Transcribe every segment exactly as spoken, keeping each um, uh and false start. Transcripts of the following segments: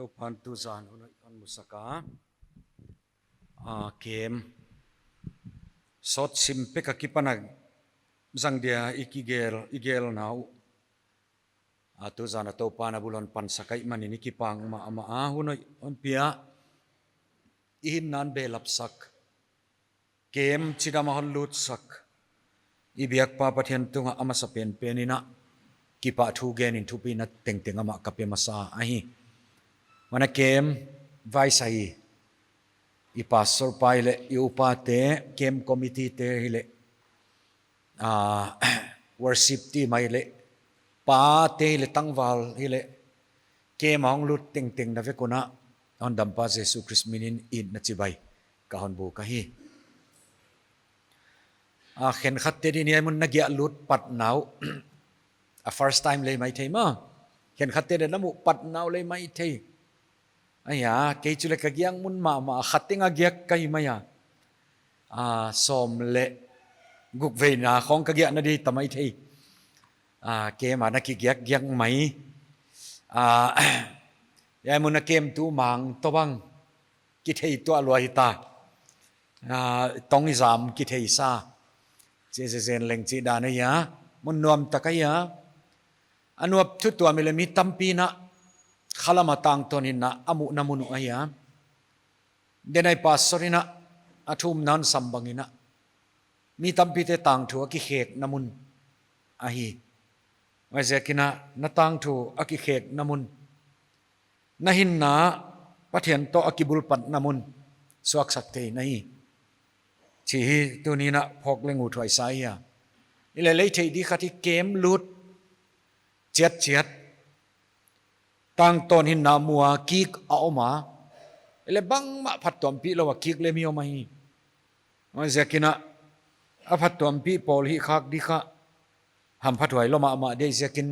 Toupan tuzan hun hoih hon musak a. A, kem sawt sim pek a kipan a zang dia i kigel, i gelna uh. A, tuzan a Toupan a bul hon pansak ahihmanin i kipahhuai mahmah a, hun hoih hon pia. I hinna'n behlap sak. Kem chidam a hon lutsak i biakpa Pathian tungah a masa penpen in a kipahthu genin thupina tengteng amah ka pe masa ahi. Huan a kem vaisai, i pastor pa hileh, i upate, kem committee te hileh, a, worship team hileh, pate hileh, tangval hileh, kem a hong lut tengteng na vek un a, hondampa Jesu Khrist minin itna chibai ka hon buk ahi. A, khenkhatte din hiai mun na giah lut patna uh, a first time lei maithei maw. Khenkhatte din na muh patna uh lei maithei. Ahi a, kei chu leh ka giak mun mahmah, kha teng a giak ka hi mai a. A, sawm leh guk veina khong ka giahna di ta maithei. A, kem a na kigiak giak mai. A, hiai mun a kem tu mang toh bang kithei tuah lua hita. A, tong i zam kithei sa. Chi zenzen leng chih dan ahi a. Mun nuam tak ahi a. A nuam thu tuam hileh mi tampi in a khalam a tangtawn in a a muhna mun uh ahi a. Denai pastor in a, a thumna hon sam bangin a, mi tampite tangthu a kikhekna mun ahi. Huaiziakin a na tangthu a kikhekna mun, na hinna Pathian toh a kibulpatna mun suaksak thei na hi. Chih hi tuni'n a phawk leng uthuai sa hi a. Hileh lei theih di khat hi kem lut chiatchiat. Tangtawn hinna mu a kik a om a. Hileh bangmah phattuampih lou a kik leh mi om ahi. Huaiziakin a, a phattuampih pawl hih khak di kha hamphathuai lou mahmah di ziakin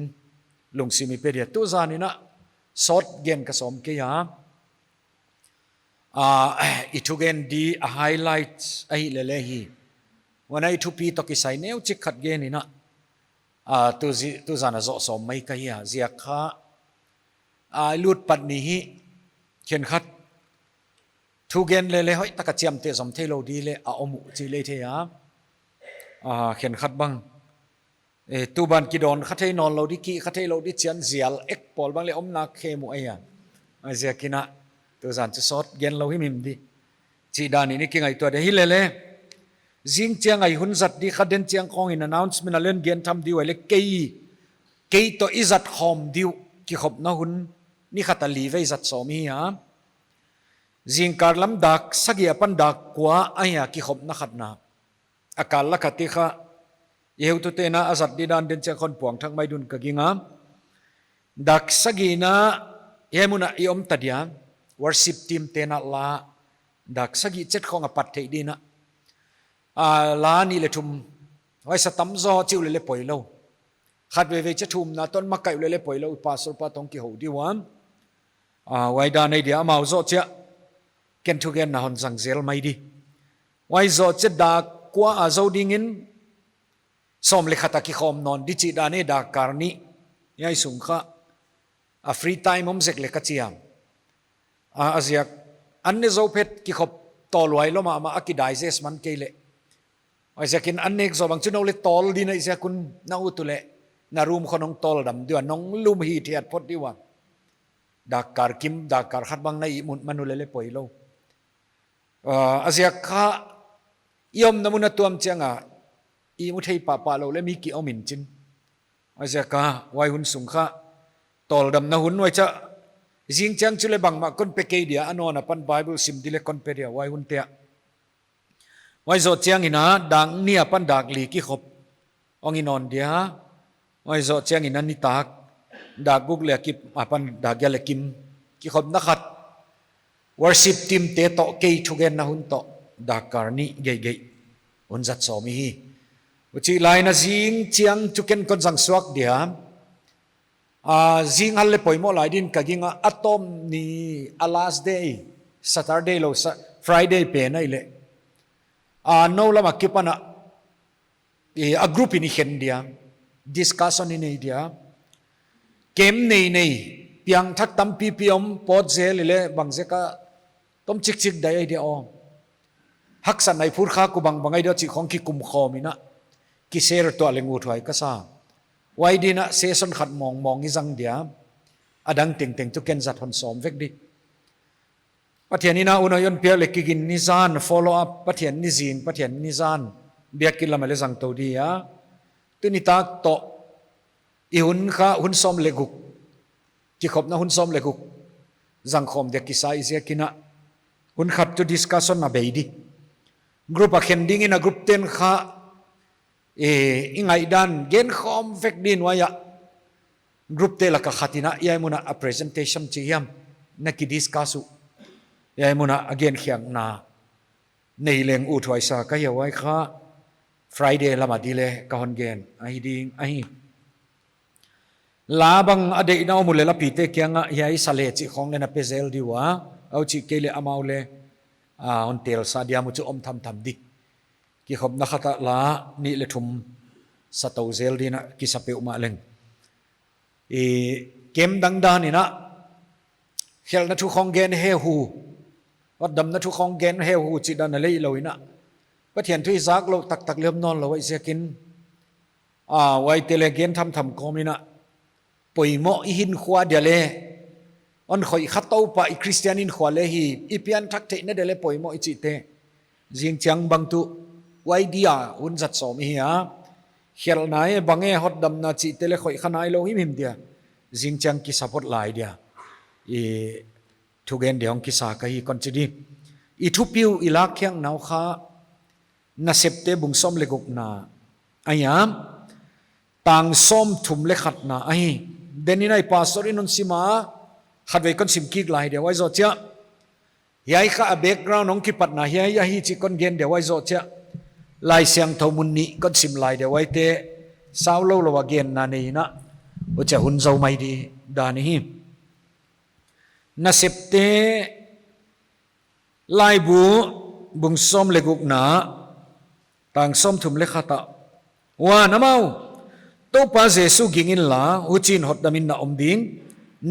lungsim i pe dia. Tuzan in a sawt gen ka sawm kei a. A, i thugen di a highlights ahihleh leh hi. Huan a i thupi toh kisai neuchik khat gen in a. A, tu zi-, tuzan a zoh sawm mai ka hi a. Ziak kha, a, lut pat ni hi khenkhat thugen leh leh hoih taka chiamteh zom theilou di leh a om uh chih lei thei a. A, khenkhat bang, e, tuban kidawn kha thei nawnlou di, kih kha theilou di chian zial ek pawl bang leh om nak khe mu ahi a. Huaiziakin a tuzan chu sawt gen lou himhim di chih danin i kingaihtuah di hileh leh. Zingchiang a i hun zat di kha den chiang khong in announcement a leng gen tham di uh ahihleh kei, kei toh i zat khawm di uh kikhopna hun ni khat a li vei zat sawm hi a. Zingkal lam dak sagih apan dak kua ahi a kikhopna khatna. A kal lak a ti kha, i heutute'n a zat di dan den chiang khong puang thak mai din ka gingta. Dak sagihna hiai mun a i om ta dia, worship team te'n a la, dak sagih chet khong a pat theih din a. A, la nih leh thum, huai sa tamzaw chih uleh leh poilou. Khat veivei chih thumna toh makaih uleh leh poilou, pastor pa toh kihou di uh a. A, huai dan ahi dia amau zoh chiah ken thugenna hon zang zel mai di. Huai zoh chiah dak kua a zou dingin sawm leh khat a kikhawm nawn di chih dan ahi, dak kal nih. Hiai sung kha a free time om zek leh ka chi a. A, a ziak an ne zou phet kikhop tawlhuai lou mahmah a ki digest man kei leh. Huaiziakin an nek zou bang chu nou leh tawl di na hih ziak un na ut uleh na room khong hong tawldam di ua, nong lum hithiat phot di ua. Dak kal kim, dak kal khat bang na ihmut man uleh leh poilou. A, a ziak kha i omna mun a tuam chiang a ihmu thei pahpah lou leh mi ki om in chin. Huaiziak a huai hun sung kha tawldamna hun, huai chiah zingchiang chu leh bangmah kon pe kei dia, a nawn apan Bible sim di leh kon pe dia, huai hunte ah. Huai zoh chiangin a dak nih apan dak li kikhop hong hi nawn dia. Huai zoh chiangin a nitak dak guk leh kim apan dak giat leh kim kikhopna khat. Worship team te toh kei thugenna hun toh dak kal nih geihgeih hun zat sawm i hi. Huchi lai in a zingchiang chu ken kon zang suak dia. A, zing hal leh poimoh lai din ka gingta, a tawp ni a last day, Saturday lou, sa-, Friday pen ahihleh. A, nou lam a kipan a, e, a group in i khen dia, discussion i nei dia. Kem nei nei, Piangthak tampipi om, pawt zel i leh bang ziak a tom chikchik dai ai dia aw. Haksatna i phut kha, ku bangbang ai dia chih khong kikum khawm in a, ki-share tuah leng uthuai ka sa. Huai ding in a session khat mawngmawng i zang dia, a dang tengteng tuh ken zat hon sawm vek di. Pathian in a unau hon piak leh kigin ni zan, follow up, Pathian ni zing, Pathian ni zan, biakinn lam ah leh zang tou di a. Tuni tak toh, i hun kha, hun sawm leh guk, kikhopna hun sawm leh guk zang khawm dia kisa i ziak in a, hun khat tuh discussion a bei di. Group a khen ding in a group ten kha, eh, i ngaihdan gen khawm vek ding, huai ah group te lak a khat in a, hiai mun ah a presentation chi hiam, na ki-discuss uh, hiai mun ah a genkhiakna nei leng uthuai sa ka hi a, huai kha Friday lam a di leh ka hon gen ahi ding ahi. La bang a deihna om uleh lapite kiang ah hiai sa leh chih khong leng na pe zel di ua, huchi kei leh amau leng, ah, hon tel sa diam uh chu om thamtham di. Kikhopna khat ah la nih leh thum sa tou zel ding in a kisa peuhmah leng. I, camp dangdan in a, khelhna thu khong gen hehu, hotdamna thu khong gen hehu chih dan a lei lou in a, Pathian thu i zak louh taktak leh om nawn lou ahih ziakin, ah, huaite leng gen thamtham kawm in a, poimoh i hinkhua dia leh, hon khoih kha tou pah i Christian hinkhua leng hi, i pianthak theihna dia leh poimoh i chihte, zingchiang bang tuh huai dia hun zat sawm i hi a. Khelhna e, bang e, hotdamna chihte leng khoih kha nailou himhim dia, zingchiang kisa phot lai dia i thugen dia hong kisa ka hi kon chi di. I thupi uh i lakkhiakna uh kha, Nasepte bung sawm leh gukna ahi a, tang sawmthum leh khatna ahi. Den in a i pastor in hon sim a, khatvei kon sim kik lai dia, huai zoh chiah. Hiai kha a background hong kipatna hiai ahi chih kon gen dia, huai zoh chiah. Laisiangthou mun nih kon sim lai dia, huaite sau lou lou a genna nei in a, huchia hun zou mai di dan hi. Nasepte laibu, bung sawm leh gukna, tang sawmthum leh khat ah, huan amau, Toupa Jesu ging inla, huchiin hotdam in na om ding,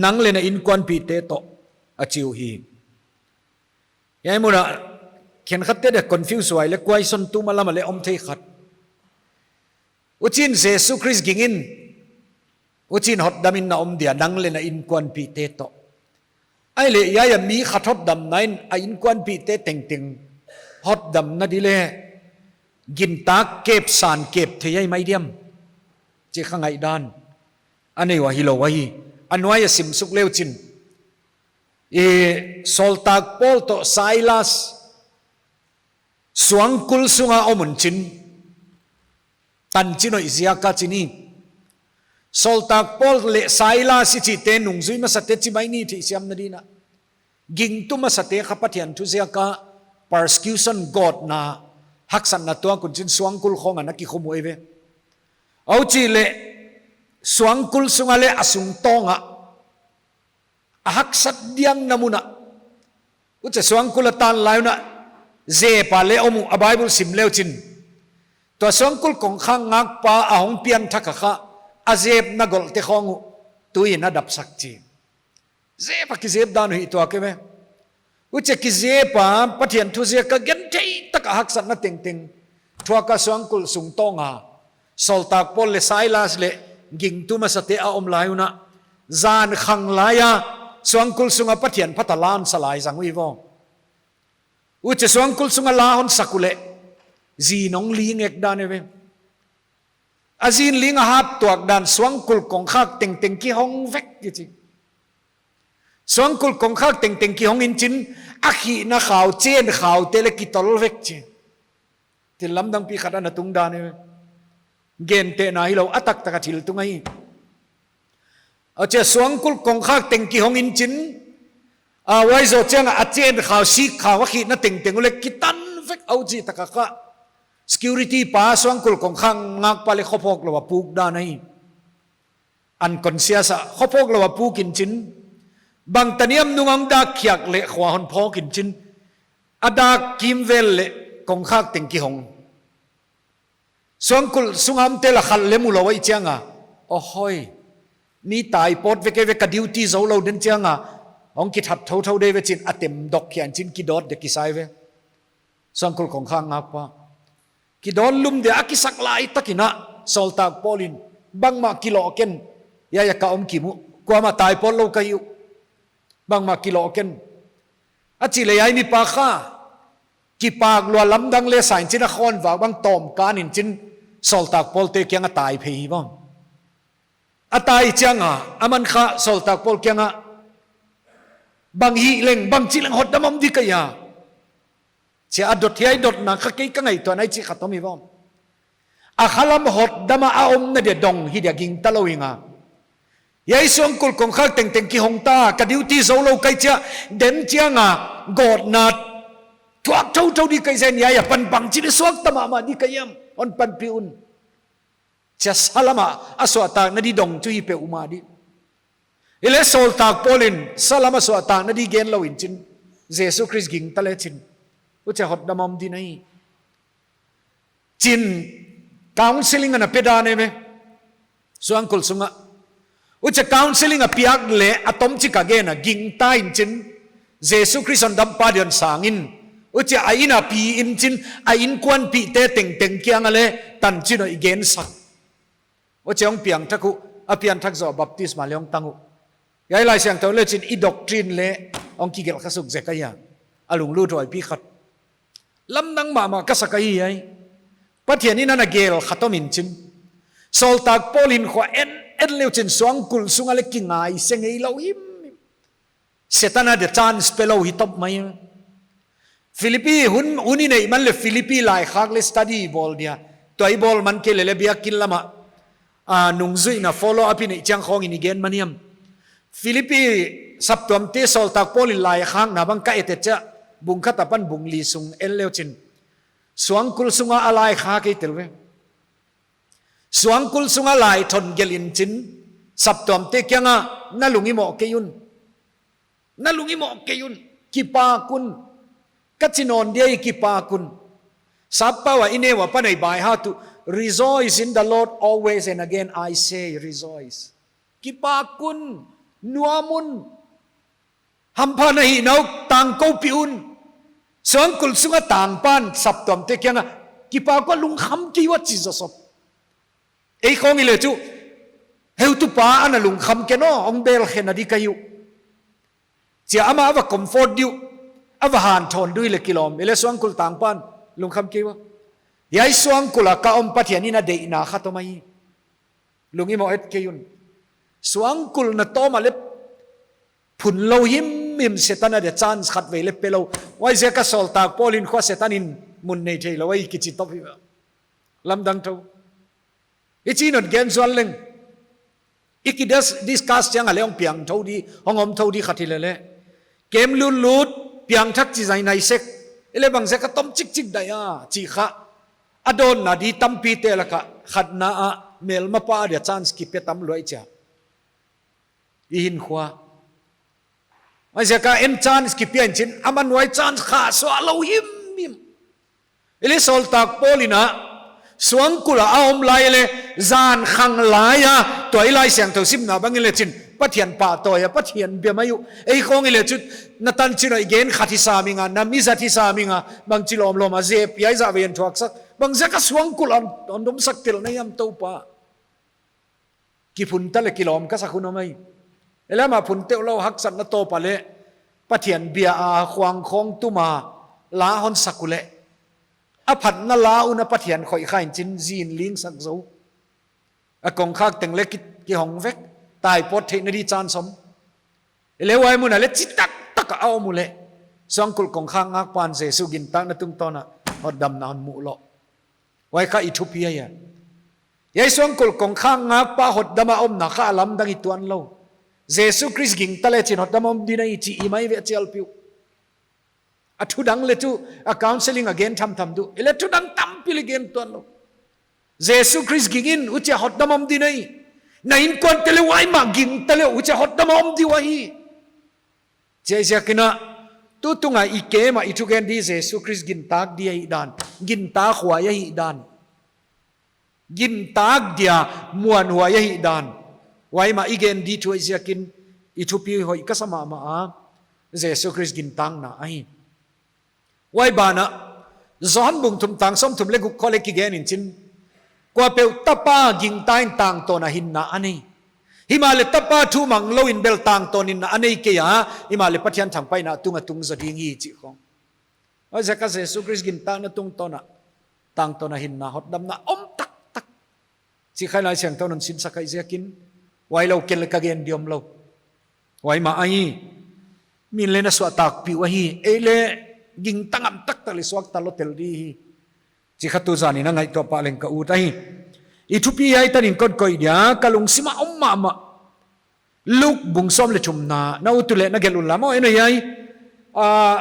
nang leh na inkuanpihte toh, a chi uhi. Hiai mun ah khenkhatte dia confuse huai leh question tuma lam ah leng om thei khat. Huchiin Jesu Khrist ging in, huchiin hotdam in na om dia, nang leh na inkuanpihte toh. Ahihleh hiai a mi khat hotdamna in a inkuanpihte tengteng hotdamna di leh, gintak kep san kep thei ahi mai diam chih kha ngaihdan a nei uh ahi lou ahi. A nuai a sim suk leu chin, i, sawltak Paul toh Silas suangkul sunga om un chin, tanchin hoih ziak a chi ni. Sawltak Paul leh Silas i chihte nungzui masate chi mai ni theihsiamna ding in a. Gingtu masate kha Pathian thu ziak a persecution, gawtna, haksatna tuak un chin suangkul khong ah na kikhum uh eive. Huchi leh suangkul sung ah leh a sungtawng ah a haksat diangna mun ah, huchia suangkul a tan lai un a, zep a leh om uh a, Bible sim leu chin. Tua suangkul kongkhak ngakpa a hong pianthak a kha, a zepna golhte khong uh tui in a dapsak chi. Zep a kizep dan uh hi tuak eive. Huchia kizep a Pathian thu ziak a genthei tak a haksatna tengteng thuak a suangkul sungtawng a sawltak Paul leh Silas leh gingtu masate a om lai un a, zan khang lai a suangkul sung a Pathian phat a la hon sa lai zang uhi ve. Huchia suangkul sung a la hon sak uleh, zin hong ling ek dan eive. A zin ling a hat tuak dan, suangkul kongkhak tengteng kihong vek kichi. Suangkul kongkhak tengteng kihong in chin, a khihna khau, chen khaute leh kitol vek chi. Thil lamdang pi khat ana tung dan eive. Gentehna hilou, a taktak a thil tung ahi. Huchia suangkul kongkhak teng kihong in chin, a, huai zoh chiang a, a chen khau, sik khau, a khihna tengteng uh leh kitan vek, huchi tak a kha, security pa, suangkul kongkhak ngakpa leh khophawk lou a puk dan ahi. Unconscious a khophawk lou a puk in chin, bangtan hiam nung a hong dak khiak leh khua hon phawk in chin, a dak kimvel leh kongkhak teng kihong. Suangkul sung a omte lak khat leh mu lou ahih chiang a, oh hoi, Mi tai pawt vek e ve, ka duty zou lou den chiang a, hong kithat thouthou de ve chin a tem dok hian chin kidawt de kisai ve. Suangkul kongkhak ngakpa kidawt lum de a kisak lai takin a, sawltak Paul in, bangmah kilawh ken, hiai a ka om kim uh, kuamah tai pawt lou ka hi uh, bangmah kilawh ken. A chih leh hiai mipa kha kipak lua lamdang le sa in chin a khawnvak bang tawm kan in chin sawltak Paul te kiang a tai phei hi vang. A tai chiang a, aman kha sawltak Paul kiang a, bang hi leng, bang chi leng hotdam om di ka hia, chia a dot hiai dotna kha kei ka ngaihtuah nai chi khat om hi vang. A khalam hotdam a omna dia dong hi dia gingta lou hi nga. Hiai suangkul kongkhak tengteng kihong ta, ka duty zou lou ka hi chia, den chiang a gawtna thuak thouthou di ka hi zen, hiai apan bang chi leh suakta mahmah di ka hiam, hon panpih un, chia salam a a suahtakna di dong chu hi peuhmah di. Hileh sawltak Paul in salam a suahtakna di gen lou in chin, Jesu Khrist gingta le chin, huchia hotdam om di nai chin, counselling ana pe dan e ve, suangkul sung a. Huchia counselling a piak leh a tomchik a gen a, gingta in chin, Jesu Khrist hondampa dia hon sang in, huchia a inn a pi in chin, a innkuanpihte tengteng kiang a le tanchin hoih gensak. Huchia hong piangthak uh, a pianthak zoh a baptisma le hong tang uh. Hiai Laisiangthou le chin i doctrine le hong kigelh kha suk zek ahi a, a lunglut huaipi khat. Lamdang mahmah ka sa ka hi ai. Pathian in ana gel khat om in chin, sawltak Paul in khua en en leu chin suangkul sung a le kingaise ngei lou himhim. Setan a dia chance pe lou hi top mai. Philippi hun, hun i neih man le Philippi laikhak le study bawl dia, tua i bawl man kei le le biakinn lam a, a, nungzuihna follow up i neih chiang khawng in i gen man hiam. Philippi saptuamte sawltak Paul in laikhakna bang ka et et chia, bung khat apan bung li sung en leu chin, suangkul sung a a laikhak kei tel ve. Suangkul sung a lai thon gelh in chin, saptuamte kiang a, na lung i mawh kei un. Na lung i mawh kei un. Kipak un. Ka chi nawn dia hi, kipak un. Sappau a i neu a pan ei baihat uh, "Rejoice in the Lord always, and again I say rejoice." Kipak un, nuam un. Hamphatna hihna uh tangkoupih un. Suangkul sung a tangpan saptuamte kiang a, "Kipak un, lungkham kei ua," chi zaw sawm. Ei khawng i le chu, "Heutupa ana lungkham ken aw, hong belkhen a di ka hi uh," chia amah a va comfort di uh, a va hanthawn di uh le kilawm. Ei le suangkul tangpan, "Lungkham kei ua. Hiai suangkul a ka om Pathian in a deihna khat om ahi. Lung i mawh et kei un." Suangkul na tawm a le phun lou himhim, Setan a dia chance khatvei le pe lou. Huaiziak a sawltak Paul in khua Setan in mun nei thei lou ahi kichi top hi. Lamdang thou. I chi nawn gen zual leng, i ki dis-, discuss chiang a le hong piang thou di, hong om thou di khat hi le le. Kem lutlut, piangthak chi zai nai sek. Ei le bangziak a tomchik chik dai a, chi kha. A dawnna di tampite lak a, khatna a, melmapa a dia chance kipe tam lua i chia. I hinkhua. Huaiziak a en chance kipia in chin, aman huai chance kha suah lou himhim. Ei le sawltak Paul in a, suangkul a a om lai le, zan khang lai a, tua i Laisiangthou simna bang i le chin, Pathian pahtawi a, Pathian bia mai uh. Ei khawng i le chu, na tanchin hoih gen khat hi sam ing a, na mi zat hi sam ing a, bangchi lawmlawm a zep, hiai zah ve en thuaksak. Bangziak a suangkul a hon, hon domsak tel na hiam Toupa. Kiphun ta le kilawm ka sak hun om ahi. Ei le amah phun teuh lou haksatna tawp a le, Pathian bia a khuang khawng tum a la hon sak u le, a phatna la un a Pathian khoih kha in chin zin ling sak zou. A kongkhak teng le ki, kihong vek, tai pawt theihna di chance om. Ei le huai mun a le chi taktak a om u le, suangkul kongkhak ngakpan Jesu gintakna tungtawn a hotdamna hon muh lou. Huai kha i thupi ahi a. Hiai suangkul kongkhak ngakpa hotdam a omna kha a lamdang i tuan lou. Jesu Khrist gingta le chin hotdam om di nai chi i mai ve chialpi uh. A thu dang le chu, a counselling a gen thamtham di uh. Ei le thu dang tampi le gen tuan lou. Jesu Khrist ging in, huchia hotdam om di nai. Na innkuante le huai mah gingta le, huchia hotdam om di uh ahi. Huaiziak in a, tutung a i kem a i thugen di Jesu Khrist gintak di ahihdan, gintak huai ahihdan, gintak dia muanhuai ahihdan. Huai mah i gen di thu ahih ziakin i thupi hoih ka sa mahmah a, Jesu Khrist gintakna ahi. Huai banah, Johan bung thum tang sawmthum leh guk khong leh kigen in chin, kuapeuh Tapa gingta in tangtawn a hinna a nei. Himahleh Tapa thu mang lou in bel tangtawn hinna a nei kei a, himahleh Pathian thangpaihna a tung a tung zaw ding hi chih khong. Huaiziak a Jesu Khrist gintakna tungtawn a, tangtawn a hinna hotdamna om taktak. Chih kha Laisiangthou in hon sinsak ahih ziakin, huai lou ken leh ka gen di omlou. Huai mah ahi, min leh na suahtakpih uh ahi, ei leh gingta ngam taktak leh suakta lou tel di hi. Chih kha tuzan in a ngaihtuah pah leng ka ut ahi. I thupi hiai tan in kon koih dia, ka lungsim a om mahmah. Luke bung sawm leh thumna, na ut uleh na gelh un la maw, en ahi. Ah,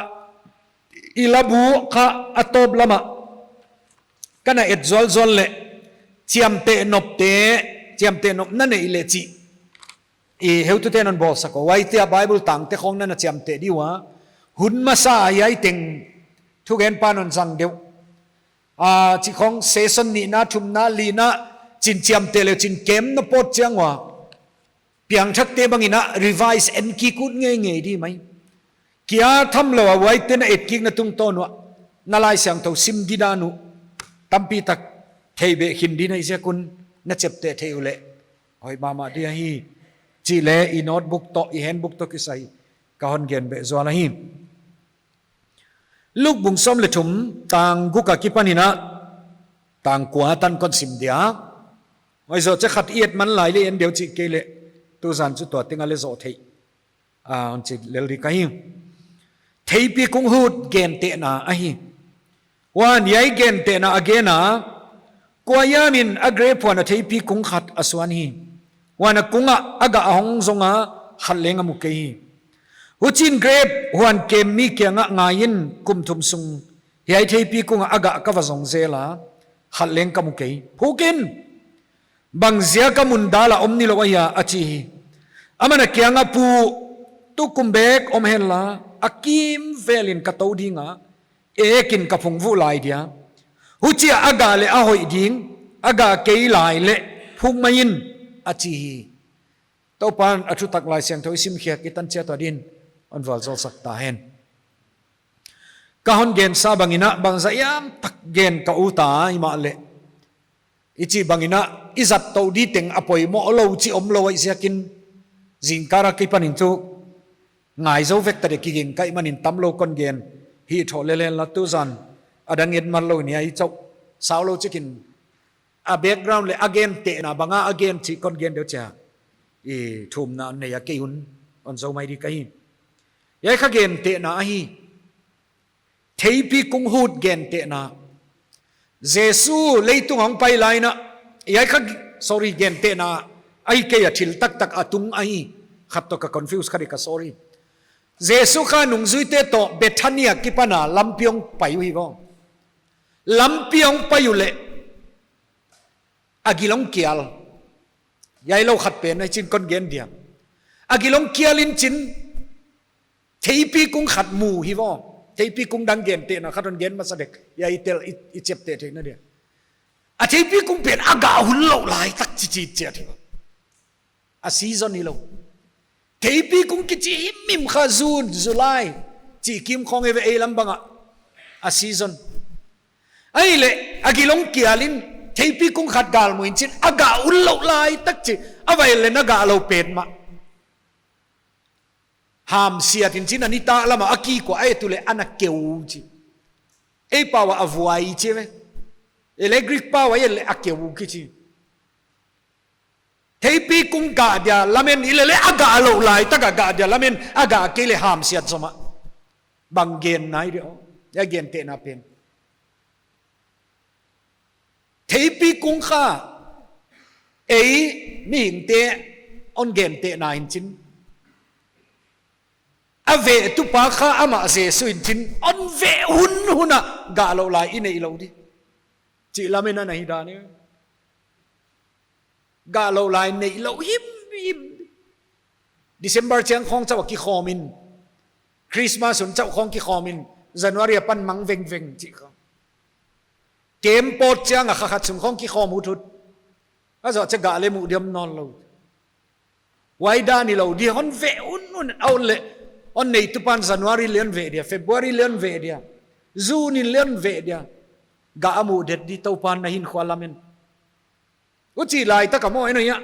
i labu kha a tawp lam ah ka na et zualzual leh, chiamteh nopte, chiamteh nop na neih leh chih, i heutute'n hon bawlsak uh, huaite a Bible tangte khong na na chiamteh di ua, hun masa a hiai teng thugenpa'n hon zang deuh. Ah, chih khong session nihna, thumna, lina, chin chiamteh leh chin kemna pawt chiang ua, piangthakte bang in a revise, enkik ut ngeingei di mai. Kia tham lou a huaite'n a etkikna tungtawn uah, na Laisiangthou sim di dan uh tampitak theih beh khin di na hih ziak un, na chepteh theih uleh hoih mahmah di ahi. Chih leh i notebook toh, i handbook toh kisai ka hon gen beh zual ahi. Luke bung sawm leh thum, tang guk a kipan in a tang kua tan kon sim dia. Huai zoh chiah khat i et man lai leh en deuh chih kei leh, tuzan chu tua teng a leh zoh theih, ah, hon chi lel di ka hi. Theipi kung hut gentehna ahi. Huan hiai gentehna a gen a, kua hiam in a grep huan a theipi kung khat a suan hi. Huan a kung ah a gah a hong zong a, khat leng a mu kei hi. Huchiin grep huan kem mi kiangah, ngai in, kum thum sung hiai theipi kung ah a gah ka va zong zel a, khat leng ka mu kei. Phuk in, bangziak a mun dal a om nilou ahia, a chi hi. Aman a kiangah, pu, tukum bek om henla, a kimvel in ka tou ding a, ek in ka phung vuh lai dia. Huchia a gah leh a hoih ding, a gah kei lai leh phuk mai in, a chi hi. Toupa'n a thutak Laisiangthou i sim khiak i tan chiat ua din, hon vualzawlsak ta hen. Ka hon gensa bang in a, bangzah hiam tak gen ka ut ta, himahleh i chih bang in a, i zat tou di teng a poimoh lou chih omlou ahih ziakin, zingkal a kipan in chu ngai zou vek ta di, kigingkaih man in tamlou kon gen hi thou lel hen la, tuzan a dang et man lou in hiai chauh, sau lou chik in, a background leh a gentehna bang a a gen chih kon gen deuh chia, i thumna nei a kei un, hon zou mai di ka hi. Hiai kha gentehna ahi. Theipi kung hut gentehna. Jesu leitung a hong pai lai in a, hiai kha, sorry, gentehna ahi kei a, thil taktak a tung ahi. Khat toh ka confuse kha di ka, sorry. Jesu kha nungzuite toh Bethania kipan a lampi hong pai uh hi vaw. Lampi hong pai uleh, a gil hong kial. Hiai lou khat pen a chin kon gen dia. A gil hong kial in chin, theipi kung khat mu hi vaw. Theipi kung dang gentehna khat hon gen masa dek. Hiai i tel, i, i chepteh theihna dia. A theipi kung pen a gah hun lou lai tak chi chi chiat hi vaw. A season hilou. Theipi kung kichi himhim kha June, July chih kim khong eive, ei lam bang ah. A season. Ahihleh, a gil hong kial in, theipi kung khat gal mu in chin, a gah hun lou lai tak chi, a vaihawm leh na gah lou petmah. Hamsiat in chin, a nitak lam ah a kikua a et uleh ana keu chi. Ei pau ah a vuai chi ve. Ahihleh Greek pau ah et leh a keu kichi. Theipi kung gah dia lamen, i leh leh a gah lou lai tak a gah dia lamen, a gah kei leh hamsiat zomah. Bang gen nai di aw, hiai gentehna pen. Theipi kung kha, ei mihingte hon gentehna in chin. A vehtupa kha amah Jesu in chin, hon veh hunhun a gah lou lai i neih lou di. Chih lamen ana hi dan e. Gah lou lai neih lou himhim. December chiang khong chauh a kikhawm in. Christmas hun chauh khong kikhawm in. January apan mang vengveng chih khong. Camp pawt chiang a kha khat sung khong kikhawm huthut. A zoh chiah gah leh mu di om nawnlou. Huai dan hilou di, hon veh un un a ut leh, hon neitupa'n January leng veh dia, February leng veh dia, June in leng veh dia. Gah a muh det di, Toupa'n na hinkhua lam in. Huchi laitak a maw, en aw hia.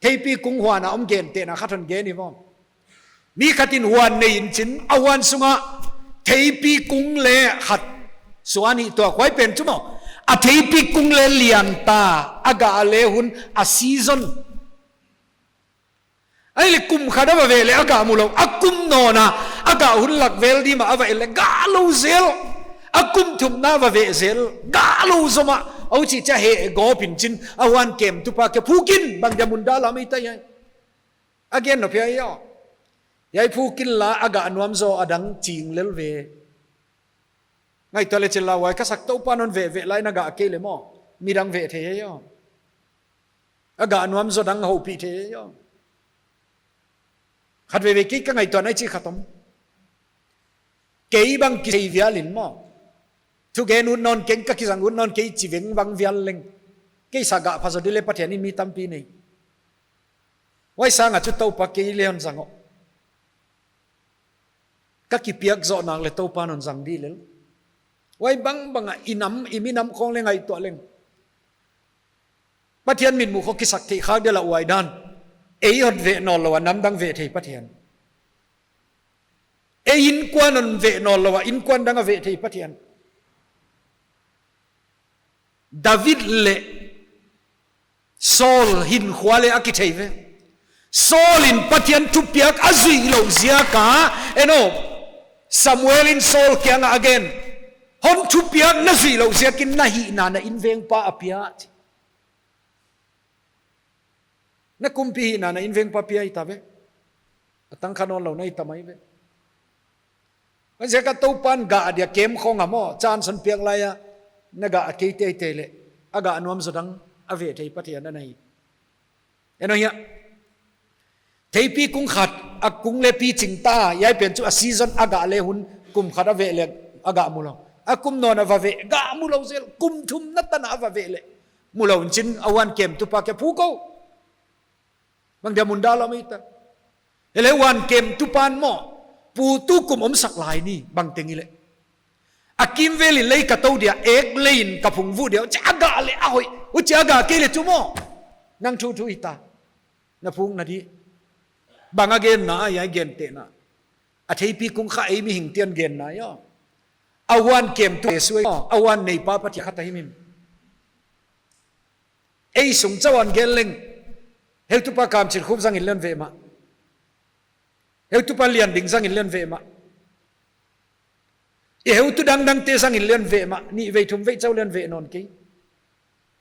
Theipi kung huan a om gentehna khat hon gen hi maw. Mi khat in huan nei in chin, a huan sungah theipi kung leh khat suan hi tuak, huai pen chu maw. A theipi kung leh lian ta, a gah leh hun, a season. Ahihleh kum khat a va veh leh a gah mulou, a kum nawn a, a gah hun lak vel di mah a va et leh gah lou zel. A kum thumna va veh zel, gah lou zomah. Huchi chia heh gawp in chin, a huan kemtupa kiang phuk in, bang dia mun dah lam i ta hiai. A gen nop hiai aw. Hiai phuk in la, a gah nuam zaw a dang ching lel ve. Ngaihtuah leh chin la, huai ka sak Toupa'n hon veh veh lai, na gah kei leh maw, midang veh thei hiai aw. A gah nuam zaw dang houpih thei aw. Khatveivei kei ka ngaihtuahna i chih khat om. Kei bang kisei vial in maw, thugen ut nawn keng, ka kizang ut nawn kei chi veng bang vial leng, kei sa gah pha zaw di leh Pathian in mi tampi nei. Huai sang a chu Toupa kei leh hon zang aw. Ka kipiak zoh nak leh Toupa'n hon zang di lel. Huai bangbang a i nam, i minam khong leh ngaihtuah leng, Pathian mitmuh khong kisak theih khak dia lah huai dan. Ei hon veh nawnlou a, nam dang veh thei Pathian. Ei innkuan hon veh nawnlou a, innkuan dang a veh thei Pathian. David leh Saul hinkhua leh a kithei ve. Saul in Pathian thupiak a zuih louh ziak a, en aw, Samuel in Saul kiang ah a gen. Hon thupiak na zuih louh ziakin na hihna na invengpa a pia, chi. Na kumpi hihna na invengpa pia hi ta ve. A tang kha nawnlou na hi ta mai ve. Huaiziak a Toupa'n gah dia kem khong a maw, chance hon piak lai a, na gah kei teitei leh, a gah nuam zaw dang a veh thei Pathian ana hi. En aw hia. Theipi kung khat, a kung leh pi ching ta, hiai pen chu a season, a gah leh hun, kum khat a veh leh a gah mulou. A kum nawn a va veh, gah mulou zel, kum thumna tan a va veh leh mulou in chin, a huan kemtupa kiang phuk aw. Bang dia mun dah lam i ta. Ahihleh huan kemtupa'n maw, pu, tukum omsak lai ni, bang teng i leh. A kimvel in lei ka tou dia, ek lei in ka phung vuh dia, huchi a gah leh a hoih, huchi a gah kei leh chu maw, nang thuthu hi ta. Na phukna di. Bang a genna, hiai gentehna. A theipi kung kha ei mihing te'n genna aw. A huan kemtu Jesu aw, a huan neipa Pathian khat ahi mim. Ei sung chauh a gen leng, heutupa Kamchilkhup zang in leng veh mah. Heutupa Lianding zang in leng veh mah. I heutu dangdangte zang in leng veh mah. Nih vei thum vei chauh leng veh nawn kei.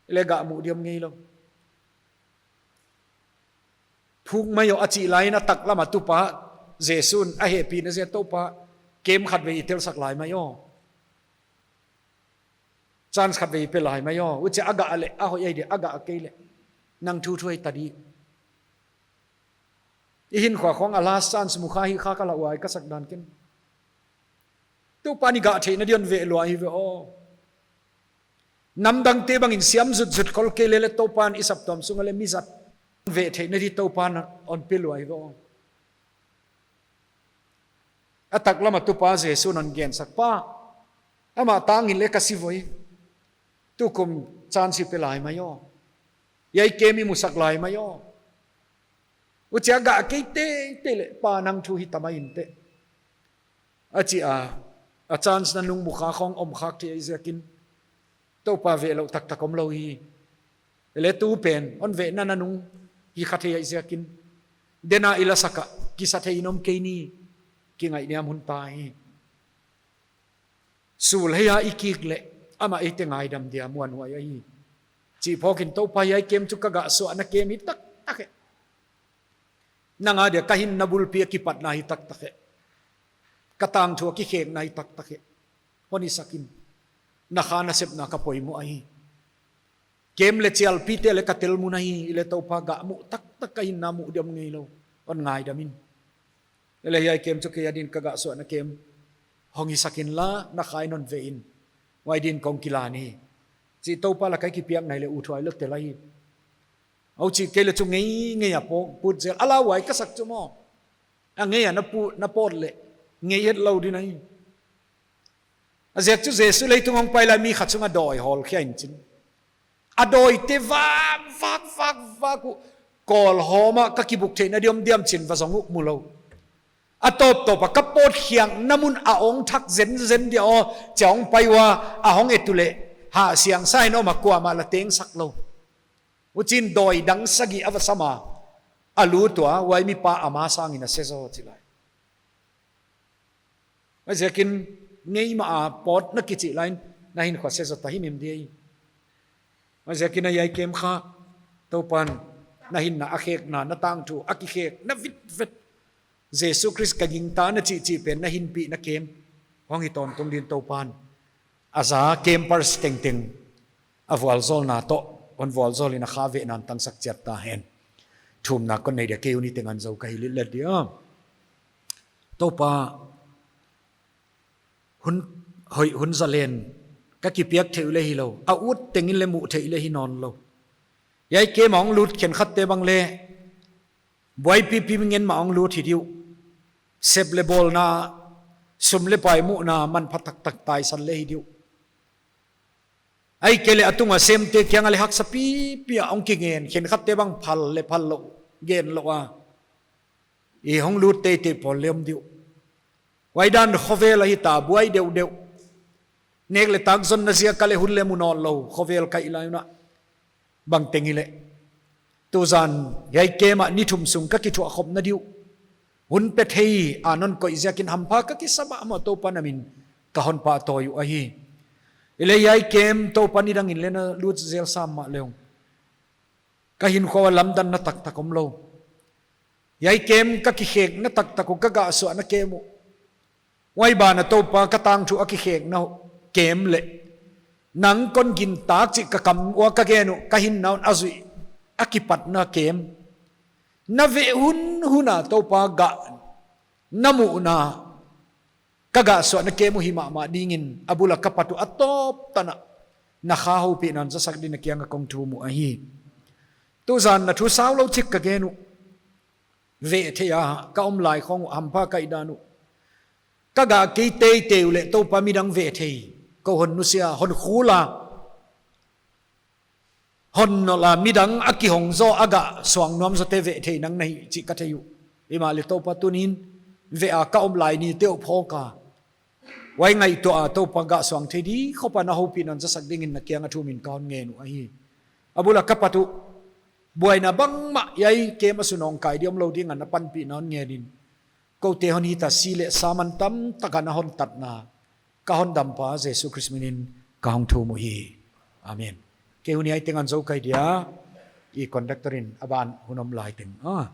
Leh gah muh diam ngeilou. Phuk mai aw a chih lai in a taklam a tupa Jesu'n a hehpihna ziak Toupa kem khatvei i telsak lai mai aw. Chance khatvei pe lai mai aw. Huchi a gah leh a hoih ahi dia, a gah kei leh nang thuthu hi ta di. I hinkhua khong a last chance mu kha hi kha ka lah huai ka sak dan ken. Toupa'n i gah theihna di hon veh lua hi ve aw. Namdangte bang in siam zutzut khol kei leh leh Toupa'n i saptuam sung a leh mi zat veh theihna di Toupa'n hon pe lua hi ve aw. A taklam a tupa Jesu'n hon gensak, Pa, amah tang in leh ka si voi. Tukum chance i pe lai mai aw. Hiai kem i musak lai mai aw. Huchi a gah kei teitei leh, Pa, nang thu hi ta mai in teh, a chi a. A chance nanung mu kha khong om khak thei ahi ziakin, Toupa veh louh taktak omlou hi. Leh tu pen hon vehna nanung hi kha thei ahi ziakin, den a i la sak a kisa thei in om kei ni, kingaihniam hun ta hi. Sul hei a i kik leh, amah eite ngaidam dia muanhuai ahi. Chih phawk in Toupa, hiai kem chu ka gah suahna kem hi taktak e. Nang a dia ka hinna bulpi a kipatna hi taktak e. Ka tangthu a kikhekna hi taktak e. Hon hisak in. Na kha nasepna ka poimoh ahi. Kem leh chialpite leh ka tel mun ahi, leh Toupa gah muh taktak ka hinna muh diam ngeilou. Hon ngaidam in. Leh hiai kem chu kei adin ka gah suahna kem hong hisak in la, na kha in hon veh in. Huai din kong kilan hi. Chih Toupa lak a i kipiakna leh uthuai lou tel ahi. Huchi kei leh chu ngeingei a pawt, put zel. A lauhuai ka sak chu maw. A ngei a na pu-, na pawt leh ngei hetlou ding ahi. A ziak chu Jesu leitung hong pai lai mi khat sung a dawi hawl khia in chin. A dawite vak, vak, vak, vak uh. Kawl hawm ah ka kibuk theihna diam diam chin va zong uh mu lou. A tawptawp a ka pawt khiakna mun a hong thak zenzen dia aw, chia hong pai ua, a hong et uleh, hah siangsa in om a kuamah la teng sak lou. Huchiin dawi dang sagih a va sam a, a lut ua, huai mipa ama sangin a se zaw chi lai. Huaiziakin ngeimah a pawt na kichih laiin na hinkhua se zaw ta himhim di ahi. Huaiziakin a hiai camp kha Toupan na hinna a khekna, na tangthu a kikhekna vitvet, Jesu Khrist ka gingta na chihchih pen na hinpihna camp hong hi tawntung din Toupan a za campers tengteng a vualzawlna toh hon vualzawl in a kha vehna tangsak chiat ta hen. Thumna kon nei dia, kei hun hi teng an zou ka hi lillet dia. Toupa, hun hoih hun zalen ka kipiak theih uleh hilou, a ut tengin leh muh theih leh hi nawnlou. Hiai camp a hong lut khenkhatte bang leh buaipipi ngen mah hong lut hi di uh. Sep leh bawlna, sum leh pai muhna manpha taktak taisan leh hi di uh. Ahihkeileh a tunga semte kianga leh haksa pipi a hong kingen, khenkhatte bang phal leh phal lou, gen lou a, i hong lut teitei pawl leh om di uh. Huai dan khovel ahi ta, buai deuhdeuh. Nek leh tak zonna ziak a leh hun leh mu nawnlou khovel ka hi lai un a, bangteng hileh. Tuzan hiai camp ah ni thum sung ka kithuah khopna di uh, hun pe thei a non koih ziakin hampha ka kisa mahmah, Toupa na min ka hon pahtawi uh ahi. Hileh hiai camp Toupa nidangin leh na lut zel sam mahleh ung, ka hinkhua ua lamdanna taktak omlou. Hiai camp ka kikhekna taktak uh, ka gahsuahna camp uh. Huai banah Toupa ka tangthu a kikhekna camp leh nang kon gintak chih ka kam ua ka gen uh, ka hinna un a zuih a kipatna camp. Na veh hunhun a Toupa gah na muhna ka gahsuahna camp uh hi mahmah dingin a bul a ka pat uh a tawp tan a na kha houpihna hon zasak din na kianga kong thum uh ahi. Tuzan na thu saulou chik ka gen uh. Veh thei a ka om lai khong uh hampha ka hih dan uh. Ka gah kei teitei uleh Toupa midang veh thei kou hon nusia, hon khul a, hon nolh a, midang a kihong zaw a gah suang nuam zawte veh thei nang na hi chih ka thei uh. Himahleh Toupa tuni'n veh a ka om lai nite uh phawk a, huai ngaihtuah a Toupa gah suang thei di khop a na houpihna hon zasak dingin na kianga thum in ka hon ngen uh ahi. A bul a ka pat uh, buaina bangmah hiai camp a sun hong kai di omlou dinga na panpihna hon ngen in, koute hon hita si leh sa man tamtak a na hon tatna ka hon dampa Jesu Khrist minin ka hong thum uhi. Amen. Kei hun hiai teng an zou ka hi dia, i conductor in a ban hun om lai teng, ah,